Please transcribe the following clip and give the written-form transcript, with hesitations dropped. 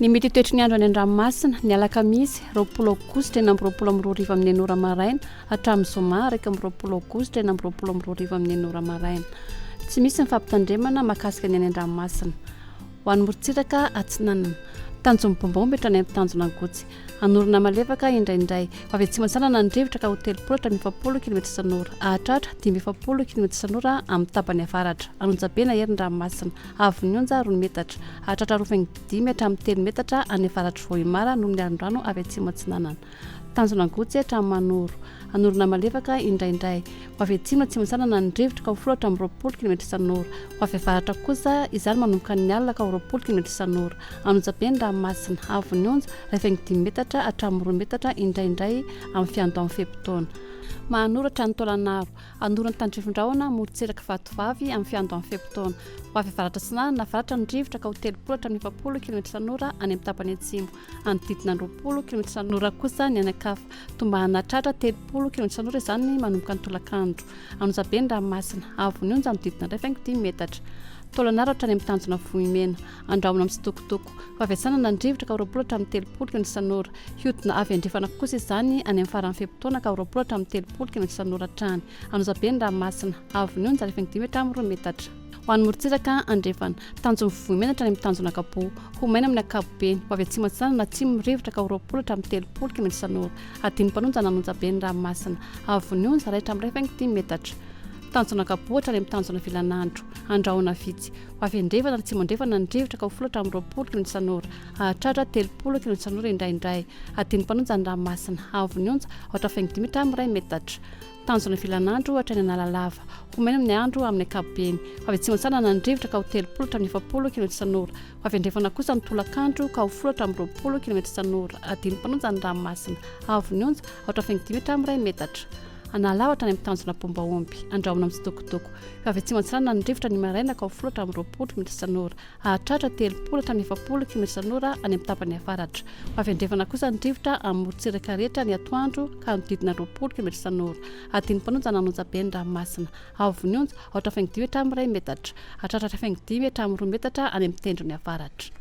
Ny mety ho toetry ny andro any an-dranomasina, ny alakamisy, 20 aogositra 2026 amin'ny enina ora maraina hatramin'ny zoma 21 aogositra 2026 amin'ny enina ora maraina. Tsy misy ny fampitandremana mahakasika ny any an-dranomasina. Ho an'ny morontsiraka atsinanana. Tanjon'ny Bombombe hatrany amin'ny tanjona Angotsy. Hanorina malefaka indraindray. Ho avy atsimo atsinanana ny rivotra ka ho 30 hatramin'ny 40 kilometatra isan'ora. Hahatratra 45 kilometatra isan'ora amin'ny tapany avaratra. An'Onjabe na hery ny ranomasina. Haavon'ny onja 2 metatra. Hahatratra 2,5 hatramin'ny 3 metatra any avaratr'i Vohimara noho ny alon-drano avy atsimo atsinanana. Tanjona Angotsy hatramin'ny Manoro. Hanorina malefaka indraindray. Ho avy atsimo atsimo atsinanana ny rivotra ka ho 10 hatramin'ny 20 kilometatra isan'ora. Ho avy avaratra kosa izany manomboka ny alina ka ho 20 kilometatra isan'ora. An'Onjabe ny ranomasina. Haavon'ny onja, 1,5 metatra hatramin'ny 2 metatra indraindray amin'ny fiandohan'ny fe-potoana. Mahanoro hatrany Taolagnaro. Hanorina tandrifin-drahona amorontsiraka Vatovavy amin'ny fiandohan'ny fe-potoana. Ho avy avaratra atsinanana avaratra ny rivotra ka ho 30 hatramin'ny 40 kilometatra isan'ora any amin'ny tapany atsimo. Hanodidina ny 20 kilometatra isan'ora kosa ny any an-kafa. Tombahana hatratra 30 kilometatra isan'ora izany manomboka ny tolakandro. An'Onjabe ny ranomasina. Haavon'ny onja hanodidina ny 1,5 metatra. Taolagnaro hatrany amin'ny tanjona Vohimena. Andrahona mitsitokotoko. Ho avy atsinanana ny rivotra ka ho 20 hatramin'ny 30 kilometatra isan'ora. Hiodina avy andrefana kosa izany any amin'ny faran'ny fe-potoana ka ho 20 hatramin'ny 30 kilometatra isan'ora hatrany. An'Ozabe ny ranomasina. Haavon'ny onja 1,5 hatramin'ny 2 metatra. Ho an'ny morontsiraka andrefana. Tanjon'ny Vohimena hatrany amin'ny tanjona Ankapoa. Ho maina amin'ny ankapobeny. Ho avy atsimo atsinanana atsimo ny rivotra ka ho 20 hatramin'ny 30 kilometatra isan'ora. Hadin'ny mpanonja an'Anonjabe ny ranomasina. Haavon'ny onja 1 hatramin'ny 1,5 metatra. Tanjona Ankapoa hatrany amin'ny tanjona Vilanandro. Andrahona vitsy. Ho avy andrefana ary atsimo andrefana ny rivotra ka ho 10 hatramin'ny 20 kilometatra isan'ora. Hahatratra 30 kilometatra isan'ora indraindray. Hadin'ny mpanonja ny ranomasina. Haavon'ny onja, 4,5 hatramin'ny 1 metatra. Tanjona Vilanandro hatrany Analalava. Ho maina ny andro amin'ny ankapobeny. Ho avy atsimo atsinanana ny rivotra ka ho 30 hatramin'ny 40 kilometatra isan'ora. Ho avy andrefana kosa ny tolakandro ka ho 10 hatramin'ny 20 kilometatra isan'ora. Hadin'ny mpanonja ny ranomasina. Haavon'ny onja, 4,5 hatramin'ny 1 metatra. Analalava hatrany amin'ny tanjona Bombaomby. Andrahona mitsitokotoko. Ho avy atsimo atsinanana ny rivotra ny maraina ka ho 10 hatramin'ny 20 kilometatra isan'ora. Hahatratra 30 hatramin'ny 40 kilometatra isan'ora any amin'ny tapany avaratra. Ho avy andrefana kosa ny rivotra amin'ny morontsiraka rehetra ny atoandro ka hanodidina 20 kilometatra isan'ora. Hadin'ny mpanonja an'Anonjabe ny ranomasina. Haavon'ny onja, 4,5 hatramin'ny 1 metatra. Hahatratra 1,5 hatramin'ny 2 metatra any amin'ny tendrony avaratra.